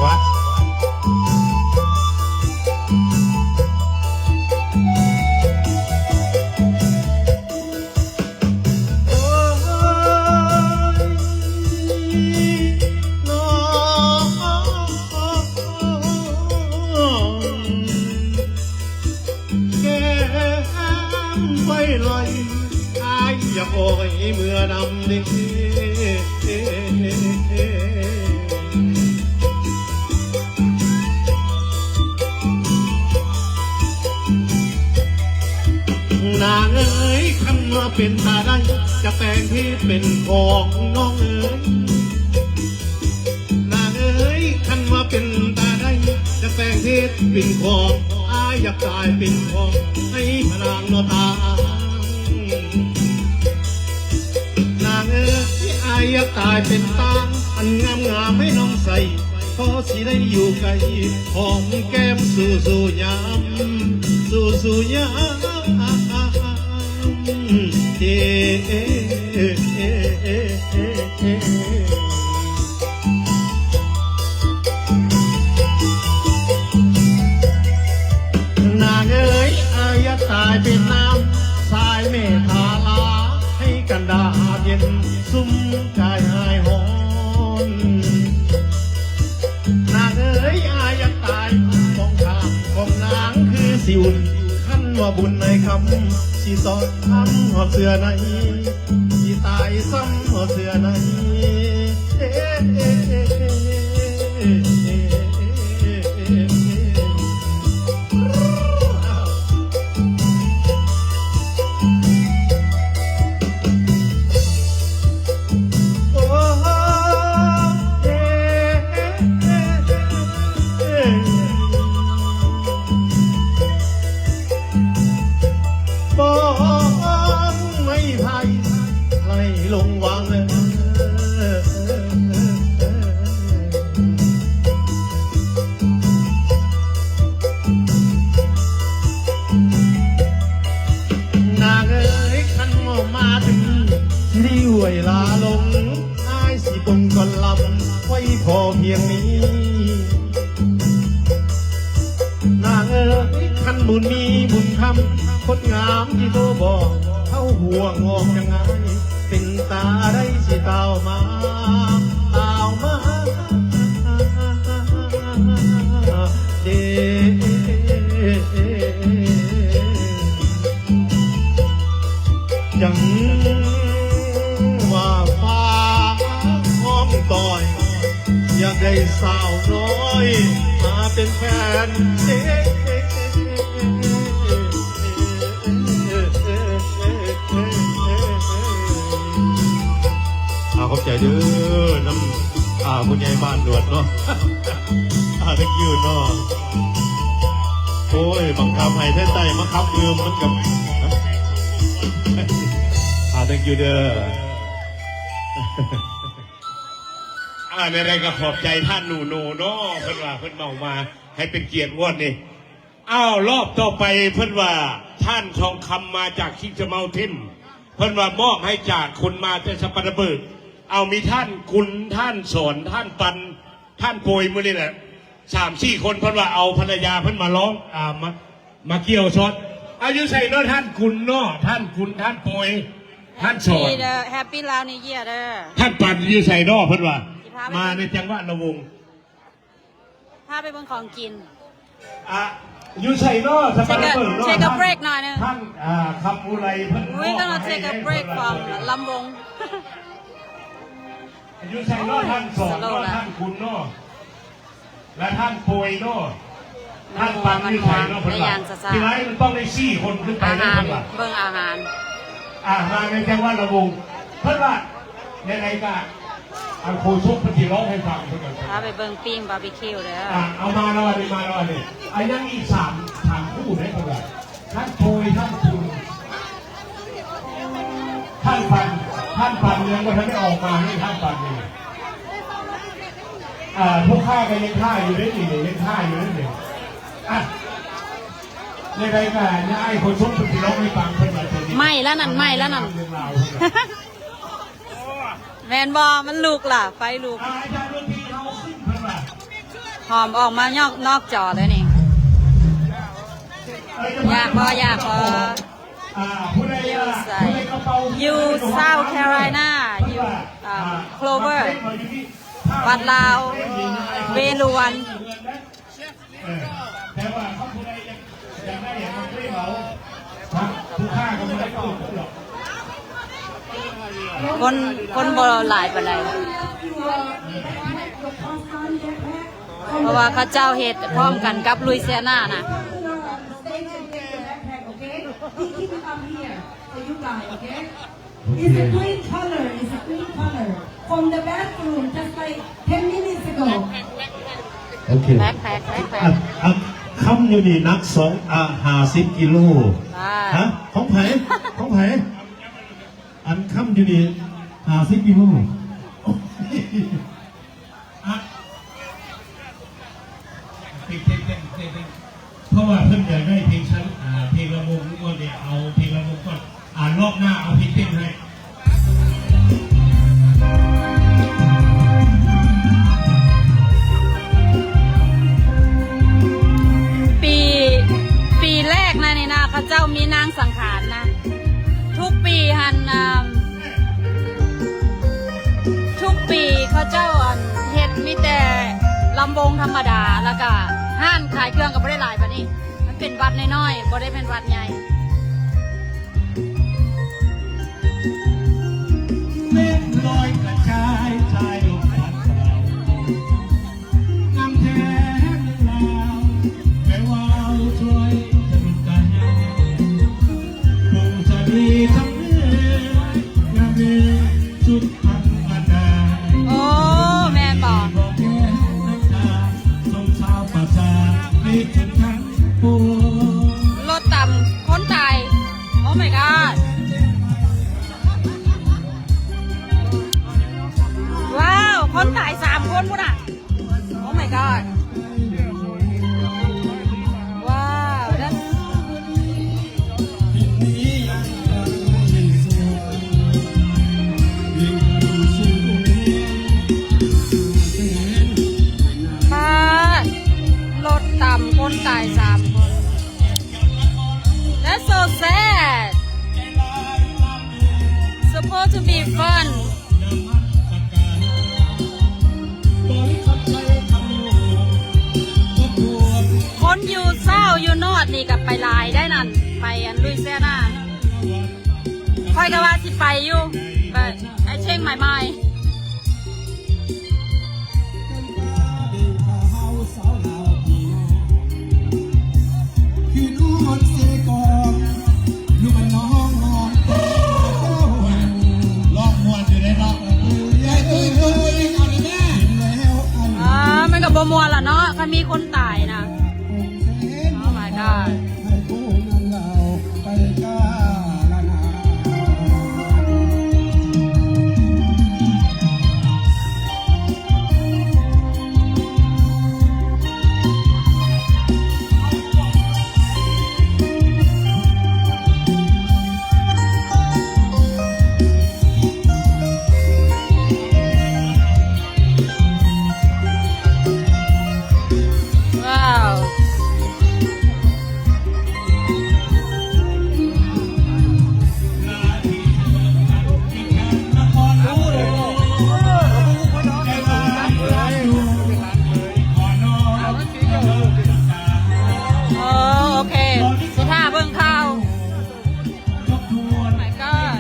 ວ່າ ໂອ້ຍ ນ້ອງ ແກ້ມໄປລອຍ ອ້າຍຢາກອອຍເມືອນຳເດ້. ນາງເອີຍ ຄັນວ່າເປັນຕາໄດ້ ຈະແປງເພດເປັນຂອງ ນ້ອງເອີຍ. ນາງເອີຍ ຄັນວ່າເປັນຕາໄດ້ ຈະແປງເພດເປັນຂອງ ອ້າຍຢາກຕາຍເປັນຂອງ ໃຫ້ພະນາງເນາະຕາງ. ນາງເອີຍ ອ້າຍຢາກຕາຍເປັນຕາງ ອັນງາມໆ ໃຫ້ນ້ອງໃສ່ ພໍຊິໄດ້ຢູ່ໃກ້ ຫອມແກ້ມສູ່ໆ ຍາມ ສູ່ໆ ຍາມ. ເອ ເອ ນາງເອີຍ ອ້າຍຢາກຕາຍເປັນນ້ຳ ສາຍເມດທາລາ ໃຫ້ກັນດາດເຢັນ ຊຸ່ມກາຍຫາຍຮ້ອນ. ນາງເອີຍ ອ້າຍຢາກຕາຍ ຂອງຂ້າຂອງນາງຄືຊິອຸ່ນ ຄັນວ່າບຸນໃນຄຳ ຊິຕ້ອນທຳຮອດເທື່ອໃນ ຊິຕາຍຊ້ຳຮອດເທື່ອໃນ. ບ້ອງໄມ້ໄຜ່ໄຫຼລົງວາງເລີຍ. ນາງເອີຍ ຄັນບໍ່ມາເຖິງ ຊິໄດ້ອວຍລາລົງ ອ້າຍຊິປົງກ່ອນລຳ ໄວ້ພໍພຽງນີ້. ນາງເອີຍ ຄັນບຸນມີບຸນຄຳ ຄົນງາມທີ່ໂທບອກ ເອົາຫົວງອກຈາກອ້າຍ ເປັນຕາໄດ້ຊິຕ່າວມາ ຕ່າວມາເດ້. ຈັ່ງວ່າຟ້າຫ້ອມຕ້ອຍ ຢາກໄດ້ສາວນ້ອຍມາເປັນແຟນ. ອາ ຂອບໃຈເດີ ນຳ ອາ ຜູ້ໃຫຍ່ບ້ານດວນເນາະ. ອາ thank you ເນາະ. ໂອ້ຍ ບັງຄັບໃຫ້ແທ້ໃຕ້ມາຂັບອື່ມມັນກັບ ອາ thank you ເດີ. ອາ ໃດໆ ກໍຂອບໃຈທ່ານໜູໂນເນາະ ເພິ່ນວ່າເພິ່ນເວົ້າມາໃຫ້ເປັນກຽດງວດນີ້. ອ້າວ ລອບຕໍ່ໄປເພິ່ນວ່າ ທ່ານທອງຄຳມາຈາກ Kings Mountain ເພິ່ນວ່າມອບໃຫ້ຈາກຄົນມາແຕ່ສະປະນະເບີກ. ເອົາ ມີທ່ານກຸນ ທ່ານສອນ ທ່ານປັນ ທ່ານໂປຍ ມື້ນີ້ແຫຼະ ສາມສີ່ຄົນ ເພິ່ນວ່າເອົາພັນລະຍາເພິ່ນມາຮ້ອງ ອາ ມາ ມາກ່ຽວຊອດ. ອາ ຢູ່ໃສເນາະ ທ່ານກຸນເນາະ ທ່ານກຸນ ທ່ານໂປຍ ທ່ານສອນ Happy New Year ເດີ Happy New Year ເດີ. ທ່ານປັນຢູ່ໃສເນາະ ເພິ່ນວ່າ ຊິພາໄປ ມາໃນຈັງຫວະລະວົງ. ພາໄປເບິ່ງຂອງກິນ. ອາ ຢູ່ໃສເນາະ ສະປາເປີເນາະ Take a break ໜ້ອຍໜຶ່ງ. ທ່ານ ອາ ຄຳອຸໄລເພິ່ນ We gonna take a break from ລຳວົງ. ຢູ່ໃສເນາະ ທ່ານສອນເນາະ ທ່ານຄຸນເນາະ ແລະ ທ່ານໂປຍເນາະ ທ່ານປັນຢູ່ໃສເນາະ ເພິ່ນວ່າ ທີ່ໄລມັນຕ້ອງໄດ້ສີ່ຄົນຂຶ້ນໄປເນາະ ເພິ່ນວ່າ ເບິ່ງອາຫານ ອາຫານໃນແຕ່ລະວົງ ເພິ່ນວ່າ ແນວໃດກະ ອັນໂຄສົກເພິ່ນຊິຮ້ອງໃຫ້ຟັງເພິ່ນວ່າ ພາໄປເບິ່ງປີ້ງບາບີຄິວເດີ. ອາ ເອົາມາແລ້ວອັນນີ້ ມາແລ້ວອັນນີ້ ອາ ຍັງອີກສາມ ສາມຄູ່ເດ້ເພິ່ນວ່າ ທ່ານໂປຍ ທ່ານຄຸນ ທ່ານປັນ ທ່ານປັນຍັງບໍ່ທັນໄດ້ອອກມານີ້ ທ່ານປັນນີ້ ອາ ພວກຂ້າກໍຍັງຖ້າຢູ່ເດ້ນີ້ ຍັງຖ້າຢູ່ເດ້ນີ້. ອາ ແນວໃດກະຍາຍຄົນຊົມເພິ່ນຊິຮ້ອງໃຫ້ຟັງເພິ່ນວ່າ ໄໝ້ລະນັ້ນ ໄໝ້ລະນັ້ນ ເລື່ອງລາວເພິ່ນວ່າ ແມ່ນບໍ່? ມັນລຸກລະ ໄຟລຸກ. ອາ ອາຈານດົນຕີເຮົາຂຶ້ນເພິ່ນວ່າ ຫອມອອກມານອກ ນອກຈໍເລີຍນີ້. ຢາກບໍ່? ຢາກບໍ່? ຢູ່ໃສ? ຢູ່ South Carolina ຢູ່ Clover ວັດລາວ ເວລຸວັນ. ເອີ ແຕ່ວ່າຄັນຜູ້ໃດຢາກ ຢາກໄດ້ຫຍັງກໍໄປເອົາ ຜູ້ຄ້າກໍບໍ່ໄດ້ໂກງເພິ່ນດອກ. ຄົນ ຄົນບໍ່ຫຼາຍປານໃດ ເພາະວ່າເຂົາເຈົ້າເຮັດພ້ອມກັນກັບລຸຍເຊຍນານະ. It's a green color, it's a green color. From the bathroom just like ten minutes ago. ໂອເຄ ແບັກແພັກ ແບັກແພັກ ອັນ ອັນຄຳຢູ່ນີ້ໜັກສອງ ອ່າ ຫ້າສິບກິໂລ. ອ່າ ຮະ? ຂອງໃຜ? ຂອງໃຜ? ອັນຄຳຢູ່ນີ້ຫ້າສິບກິໂລ. ອ່ະ ເພງ ເພງ ເພງ ເພງ ເພງ ເພງ ເພງ ເພງ ເພງ ເພງ ເພງ ເພງລະວົງກ່ອນເດ ເອົາເພງລະວົງກ່ອນ ອ່າ ລອບໜ້າເອົາເພງເຕັ້ນໃຫ້. ປີ ປີແລກນະນີ້ນະ ເຂົາເຈົ້າມີນາງສັງຂານນະ. ທຸກປີຫັ້ນ ອ່າ ທຸກປີເຂົາເຈົ້າ ອັນ ເຮັດມີແຕ່ລຳວົງທຳມະດາ ແລ້ວກະຮ້ານຂາຍເຄື່ອງກໍບໍ່ໄດ້ຫຼາຍປານນີ້. ມັນເປັນວັດນ້ອຍໆ ບໍ່ໄດ້ເປັນວັດໃຫຍ່. ໂອ້ ແມ່ນບໍ່? ລົດຕຳຄົນຕາຍ. Oh my god ວ້າວ ຄົນຕາຍສາມຄົນພຸ້ນນະ. Oh my god ວ້າວ that's ປາດ ລົດຕຳຄົນຕາຍສາມຄົນ. That's so sad. Supposed to be fun. ຄົນຢູ່ເຊົາຢູ່ນອດນີ້ກໍໄປຫຼາຍໄດ໋ນັ້ນ ໄປອັນລຸຍເຊຍນາ. ຂ້ອຍກໍວ່າຊິໄປຢູ່ but I change my mind. ລອງມ່ວນຢູ່ເດ້ເນາະ. ອໍ ມັນກໍບໍ່ມ່ວນລະເນາະ ຄັນມີຄົນຕາຍນະ. Oh my god. ອໍ ໂອເຄ ຊິຖ້າເບິ່ງຂ່າວ. Oh my god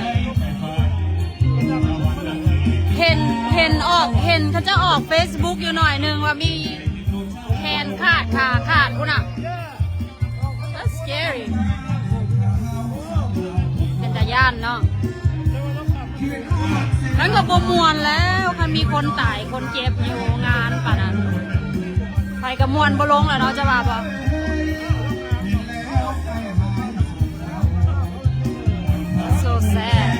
ເຫັນ ເຫັນອອກ ເຫັນເຂົາເຈົ້າອອກເຟສບຸກຢູ່ໜ້ອຍໜຶ່ງວ່າມີແຂນຂາດ ຂາຂາດພຸ້ນນະ. That's scary. ເປັນຕາຢ້ານເນາະ. ມັນກໍບໍ່ມ່ວນແລ້ວ ຄັນມີຄົນຕາຍຄົນເຈັບຢູ່ງານປານນັ້ນ ໃຜກໍມ່ວນບໍ່ລົງແລ້ວເນາະ ຈະວ່າບໍ່? So sad.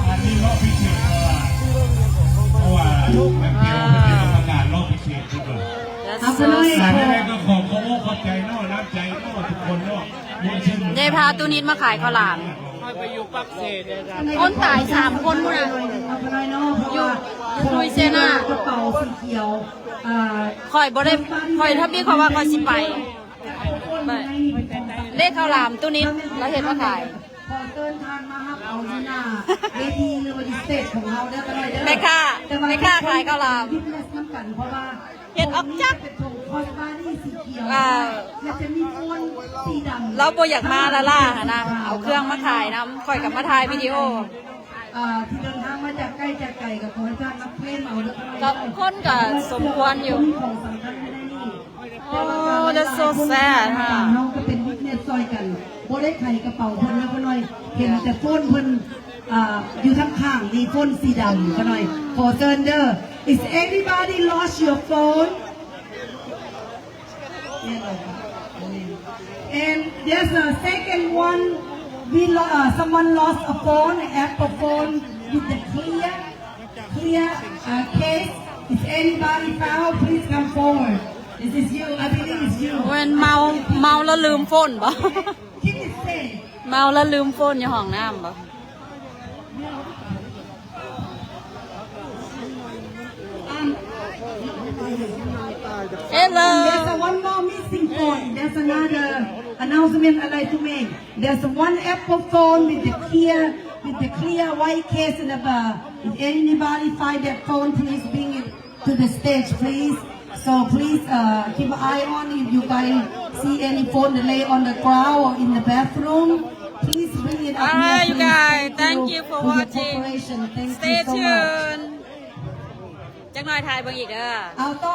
ອັນນີ້ເວົ້າພິເສດ ເພາະວ່າ ເພາະວ່າແມ່ນການເວົ້າ ອ່າ ຈັ່ງໃດກໍຂອບ ຂອບອົກຂອບໃຈເນາະ ນ້ຳໃຈເນາະ ທຸກຄົນເນາະ ຍາຍພາຕູ້ນິດມາຂາຍເຂົ້າຫຼາມ ຂ້ອຍໄປຢູ່ປາກເຊເດີ ຄົນຕາຍສາມຄົນພຸ້ນນະ ຢູ່ ຢູ່ລຸຍເຊຍນາ ກະເປົາສີຂຽວ ອ່າ ຂ້ອຍບໍ່ໄດ້ ຂ້ອຍທຳອິດ ຂ້ອຍວ່າຂ້ອຍຊິໄປ ເລກເຂົ້າຫຼາມຕູ້ນິດ ລາວເຮັດມາຂາຍ ຂໍເຊີນທ່ານມາຮັບເອົາຢູ່ໜ້າເວທີ ຫຼືວ່າຢູ່ສະເຕຈຂອງເຮົາເດີ ຂະນ້ອຍເດີ ແມ່ຄ້າ ແມ່ຄ້າຂາຍເຂົ້າຫຼາມ ວິດເນສນຳກັນ ເພາະວ່າ ເຮັດອອກຈັກ ອ່າ ລາວບໍ່ຢາກມາລ້າໆຫັ້ນນະ ເອົາເຄື່ອງມາຂາຍນຳ ຂ້ອຍກໍມາຖ່າຍວິດີໂອ ອ່າ ທີ່ເດີນທາງມາຈາກໃກ້ຈາກໄກ ກໍຂໍໃຫ້ທ່ານມາເຄລມເອົາເດີ ກໍຄົນກໍສົມຄວນຢູ່ ມີຂອງສຳຄັນຢູ່ໃນນີ້ ໂອ້ that's so sad ເຮົາກໍເປັນວິດເນສຊ່ອຍກັນ ບໍ່ໄດ້ໄຂກະເປົາເພິ່ນເດີ ຂະນ້ອຍ ເຫັນແຕ່ໂຟນເພິ່ນ ອ່າ ຢູ່ທາງຂ້າງນີ້ ໂຟນສີດຳ ຂະນ້ອຍ ຂໍເຊີນເດີ Is anybody lost your phone? And there's a second one, we lo- uh, someone lost a phone, an Apple phone with the clear, clear uh, case. Is anybody found? Please come forward. This is you. I believe it's you. ແມ່ນເມົາ ເມົາແລ້ວລືມໂຟນບໍ? Keep it safe. ເມົາແລ້ວລືມໂຟນຢູ່ຫ້ອງນ້ຳບໍ? Um, Hello. There's a one more missing phone. There's another announcement I'd like to make. There's a one Apple phone with the clear, with the clear white case in the bar. If anybody find that phone, please bring it to the stage, please. So please, uh, keep an eye on if you guys see any phone that lay on the ground or in the bathroom. Please bring it up here, please. Thank you for your cooperation. Thank you so much. Stay tuned. ຈັກໜ້ອຍຖ່າຍເບິ່ງອີກເດີ. ເອົາຕໍ່